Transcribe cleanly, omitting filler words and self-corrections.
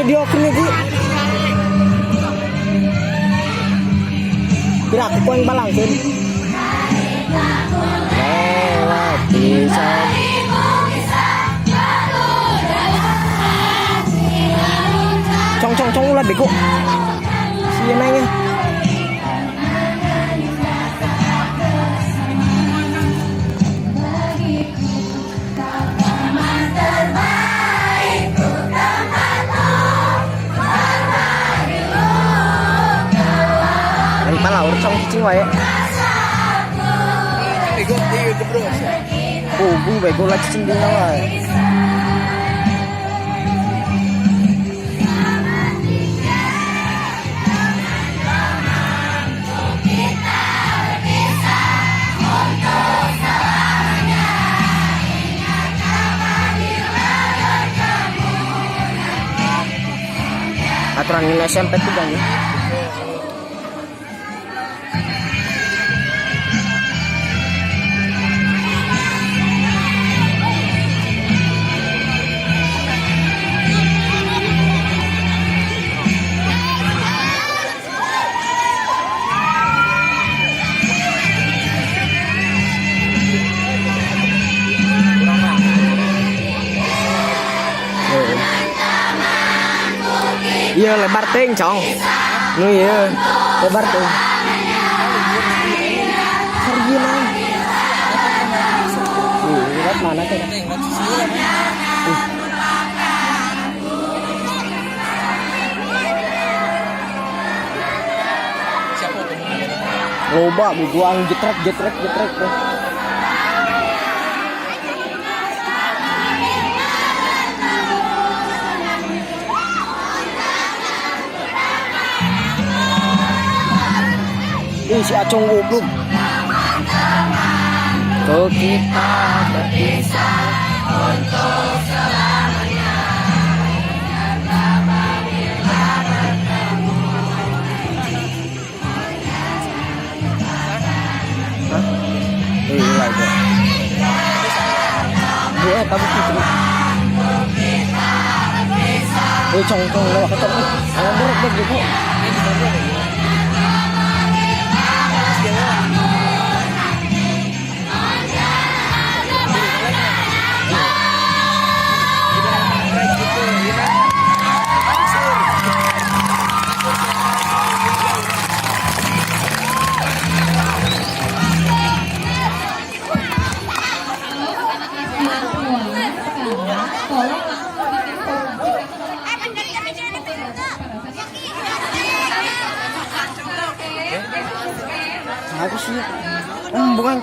Video iki. Kira aku poin balangkeun. Lewat bisa. Cong cong cong ulah bego. Si nanya. Dari pala cong cicing wae. Bego, iya gebros. Oh, bego lah cicing dina wae. Aturan nilai SMP tuh bang ya. Iya lebar ting cong. Nu iya lebar ting. Serius nang. Lihat mana tuh? Loba buang jetrek jetrek jetrek. Ih, si Acong goblok. Tuh kita berpisah untuk selamanya. Hah? Iya, iya. Iya, tapi gitu. Cong cong lewat cong. Ayo borok gitu. Aku sih, bukan.